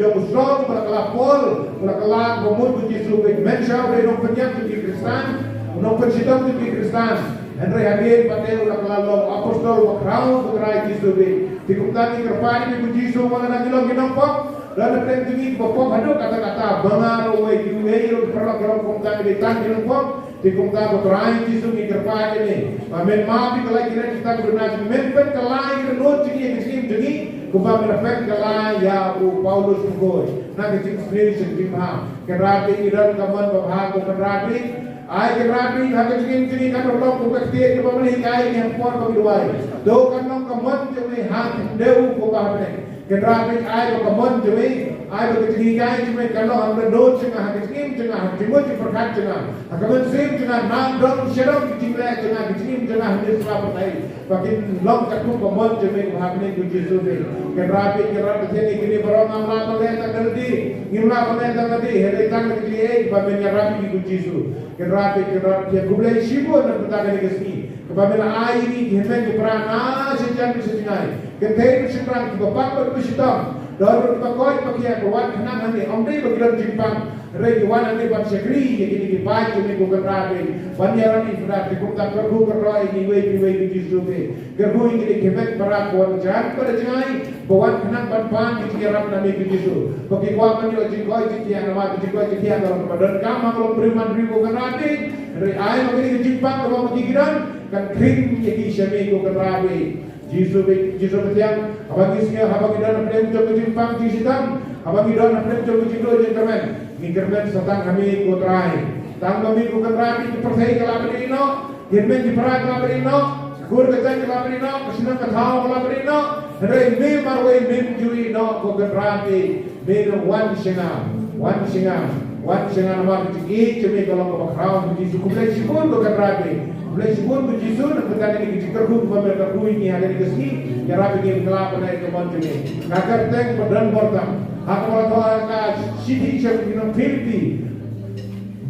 jong u Saul, ba la kylla Paul, ba la kylla ba mut ko Jisu bad, mynshuwa u dei u nongpynïap jong ki Khristan, u nongpynshitom jong ki Khristan. Hynrei hadien pat te u la kylla long u apostol ba khraw u Trai Jisu bad. Te kumta ngi kyrpad ïa me ko Jisu, ba lada ngi long ki nongpop, don na pdeng jong ngi kiba pop haduh katta katta, ba nga ruh uwei, kiwei ruh ki paralok ki long kumta, ngi dei tang ki nongpop. Te kumta ko Trai Jisu ngi kyrpad ïa me, ba men map ïa ki lait ki lait, kita ki duna jong ngi, men pynkylla ïa ki dohnud jong ngi, ïa ki jingim jong ngi, kumba men la pynkylla ïa u Paulus Bakhuid na ka jingsniew sha ka jingbha. Kynrad bad, ngi don ka mon babha ko Kynrad bad. Ai Kynrad bad, ha ka jingim jong ngi kan long kum ka ktien kaba me la hikai ngi ha ka por ba ngi duwai. To kan long ka mon jong me ha khyndew kumba ha bneng. Kynrad bad, ai ba ka mon jong me, ai ba ka jinghikai jong me kan long ha ka dohnud jong nga, ha ka jingim jong nga, ha ka jingmut jingpyrkhat jong nga, ha ka mynsiem jong nga, na dong sha dong ka jingleh jong nga, ka jingim jong nga ha ïing ha sem, ba kin long katkum ka mon jong me ha bneng ko Jisu bad. Kynrad bad, Kynrad bad, ïa kine baroh ngim lah ban leh tang da lade, ngim lah ban leh tang da lade, hynrei tang da ka jingaiei ba men ïarap ïa ngi ko Jisu. Kynrad bad, Kynrad bad, khublei shibun na ka bynta kane ka sngi. Kaba me la ai ïa ngi ki hynmen ki para na shajan bad sha jngai, kynthei bad shynrang, kiba pang bad kiba shitom, don ruh kiba koit ba khiah, ba wan khnang hangne, ym dei ba ki don jingpang, hynrei ki wan hangne ban shakri ïa kine ki paid jong me ko Kynrad bad, ban ïarap ïa ki para, te kumta kyrkhu kyrdoh ïa ngi iwei pa iwei ko Jisu bad. Kyrkhu ïa kine ki hynmen ki para kiba wan jan bad jngai, ba wan khnang ban pan ka jingïarap na me ko Jisu. Ba ki kwah ban ïoh jingkoit jingkhiah, namar ka jingkoit jingkhiah ka long kaba donkam ha ka longbriew manbriew ko Kynrad bad. Hynrei ai ba kane ka jingpang kaba ma ki ki don kan khring ïa ki sha me ko Kynrad bad. Jisu bad, Jisu bad thiang, haba ngi sngew, haba ngi don hapdeng jong ka jingpang jingshitom, haba ngi don hapdeng jong ka jingduh jingkyrmen, ngi kyrmen sa tang ha me ko Trai. Tang ma me ko Kynrad bad, ka pyrthei ka lah ban ïeh noh, ki hynmen ki para ki lah ban ïeh noh, ka kur ka jait ka lah ban ïeh noh, ka shnong ka thaw ka lah ban ïeh noh, hynrei me marwei mem ju ïeh noh ko Kynrad bad. Me dang wan sha nga, wan sha nga, wan sha nga namar ka jingïeit jong me ka long kaba khraw. Ko Jisu, khublei shibun ko Kynrad bad, khublei shibun ko Jisu na ka bynta kane ka jingkyrkhu kaba me la kyrkhu ïa ngi ha kane ka sngi. Ïarap ïa ngi, kylla ban ai ka mon jong me. Ka kyrteng ba don bor tam, ha kaba la thoh ha ka shithi sha ki nong Philippi,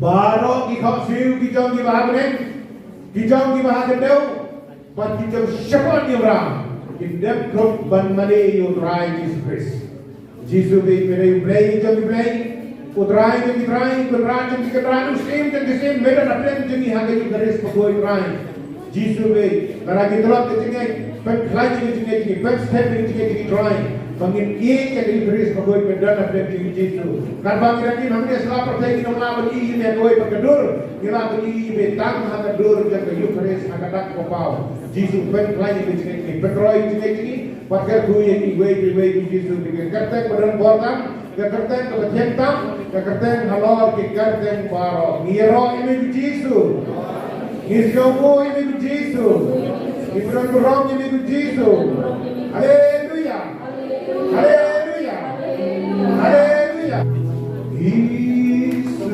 baroh ki khohsiew ki jong kiba ha bneng, ki jong kiba ha khyndew, bad ki jong shapoh niamram, kin dep khrup ban mane ïa u Trai Jisu Khrist. Jisu bad, me dei u Blei jong ki blei, u Trai jong ki trai, u Kynrad jong ki kynrad, u Syiem jong ki syiem, me don hapdeng jong ngi ha ka Eukharist bakhuid Trai. Jisu bad, lada ngi tlot ka jingngeit, pynkhlaiñ ïa ka jingngeit jong ngi, pynstep ïa ka jingngeit jong ngi Trai, ba ngin ïeit ïa ka Eukharist bakhuid, me don hapdeng jong ngi Jisu. Katba ngi dang im hangne sha la pyrthei, ngim lah ban ïohi ïa me ha kawei pat ka dur, ngi lah ban ïohi ïa me tang ha ka dur jong ka Eukharist, ha ka dak ba paw. Jisu, pynkhlaiñ ïa ka jingngeit jong ngi, pynroi ïa ka jingngeit jong ngi, bad kyrkhu ïa ngi iwei pa iwei ko Jisu, ka kyrteng ba don bor tam, ka kyrteng kaba thiang tam, ka kyrteng halor ki kyrteng baroh. Ngi ïaroh ïa me ko Jisu. Ngi sngewbha ïa me ko Jisu. Ngi pyndonkam burom ïa me ko Jisu. Haleluya. Haleluya. Haleluya. Jisu.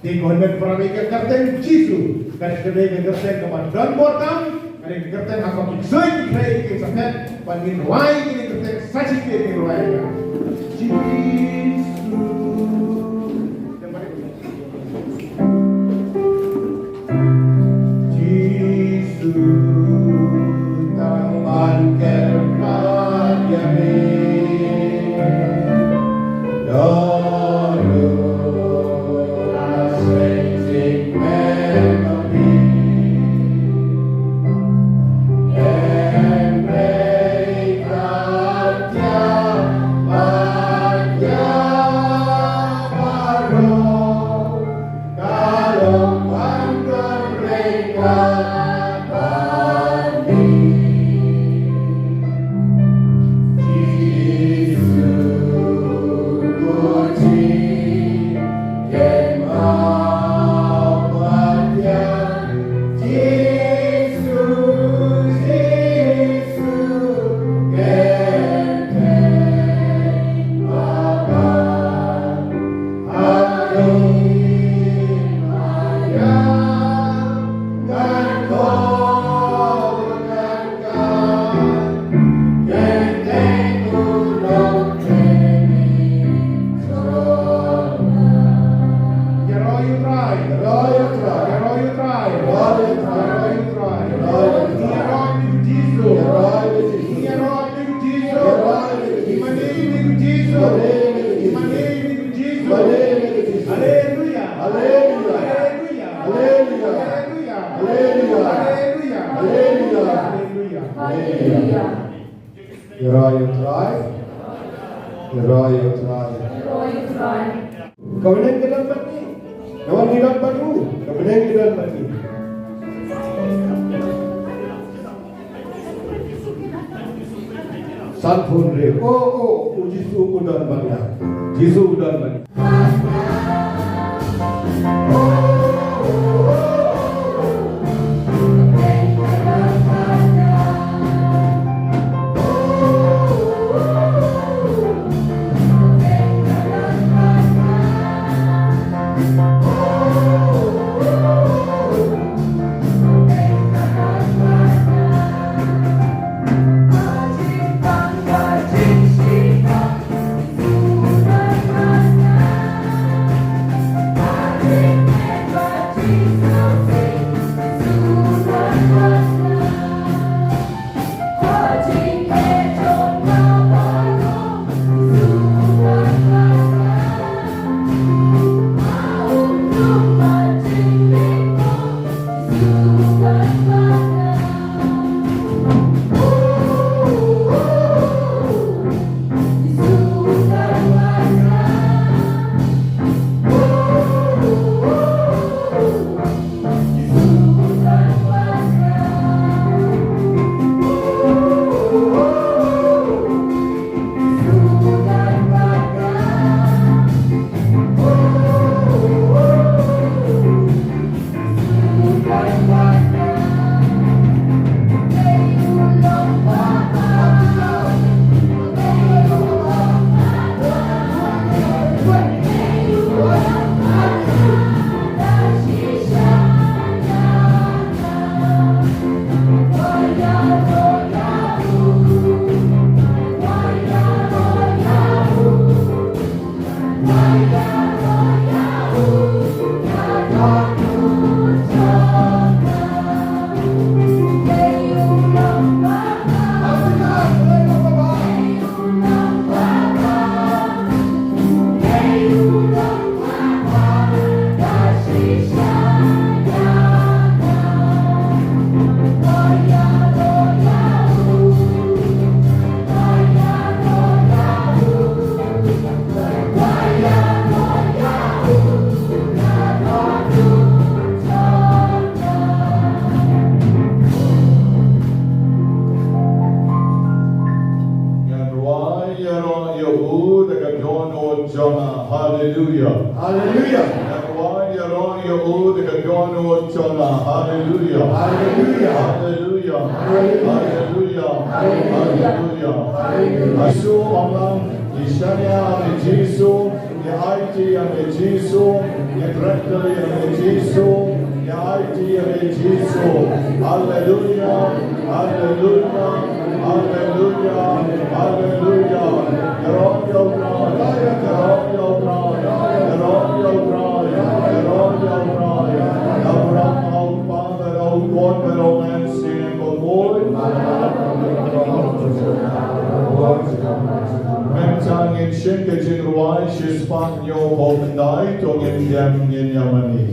Te ko hynmen para bangeit, ka kyrteng Jisu ka dei ka kyrteng kaba don bor tam, ka dei ka kyrteng ha kaba ki ksuid ki khrei ki sa phet, ban ngin rwai ki kyrteng sa shisien ngin rwai ka Jisu. Jisu tang ban kyrpad ïa me. Haleluya. Haleluya. Haleluya. Haleluya. Haleluya. Haleluya. Haleluya. Haleluya. Ïaroh ïa U Trai. Ïaroh ïa U Trai. Ka bneng ka don bad ngi. Namar ngi don bad u. Ka bneng ka don bad ngi. San phone re. O, o, U Jisu u don bad nga. Jisu u don bad nga. ïa u da ka dohnud jong nga. Haleluia. Haleluia. Ngan wan ïaroh ïa u da ka dohnud jong nga. Haleluia. Haleluia. Haleluia. Haleluia. Haleluia. Haleluia. Haleluia. Ïa u ong lang, ngi shaniah ïa me Jisu, ngi aiti ïa me Jisu, ngi trei ïa me Jisu, ngi aiti ïa me Jisu. Haleluia. Haleluia, haleluia, haleluia. Ïaroh ïa U Trai, ïaroh ïa U Trai, ïaroh ïa U Trai, ïaroh ïa U Trai. Ïaroh ïa U Kpa bad ïa U Khun bad ïa U Mynsiem Bakhuid. Mynta ngin shim ka jingrwai shispah hynñiewphew khyndai, to ngin ïa, ngin ïa mane.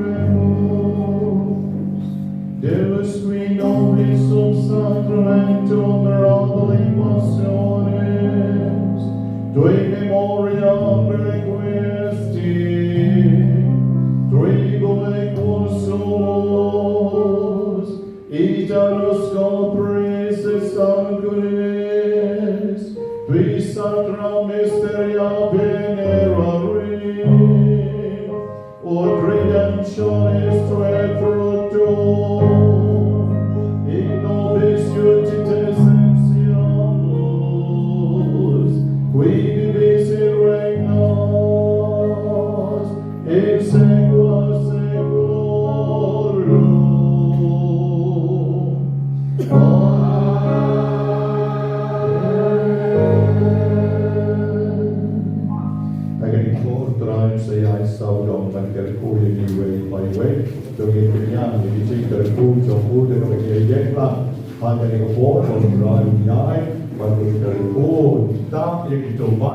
Oremus. Deus qui nobis sub sacramentum mirabilis passionis, tui memoriam requiescit, tribue quos sumus, iteros capris et sanguinis, qui sacra mysteria venerari, ut redemptionis tuae fructum, in nobis iudicitiae sentiamus, qui vivis et regnas in saecula saeculorum. Amen. Ha kane ka por, U Trai un sa ïai sawdong ban kyrkhu ïa ngi iwei pa iwei. To ngin pynïaid ïa ki jingkyrkhu jong u da kaba ïeng lang ha kane ka por. To U Trai un ïai ban kyrkhu. Tang ïa kito ba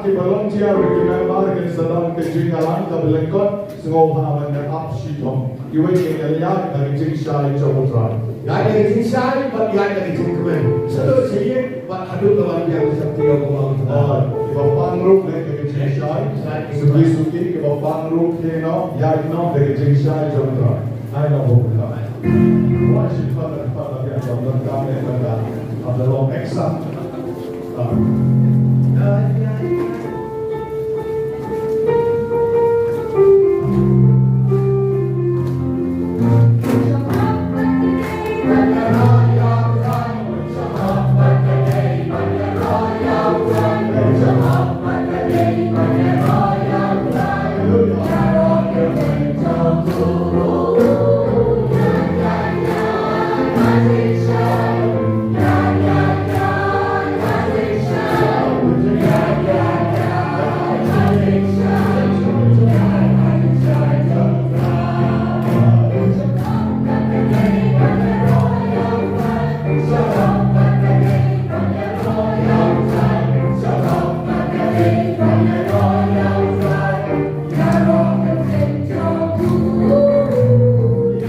Ki volunteer, ki member, kin sa don ka jingïalang kaba lyngkot. Sngewbha ban ïa ap shitom. Iwei ïa la ïaid da ka jingshai jong U Trai. Ïaid da ka jingshai bad ïaid da ka jingkmen. Shaduh shaïing bad haduh kaban biang shakti jong U Trai. Kiba pang ruh leh da ka jingshai. Suki suki kiba pang ruh ki noh ïaid noh da ka jingshai jong U Trai. Ai noh bun ka. Wai shi pat pat biang jong ka me ka. Ada long exam.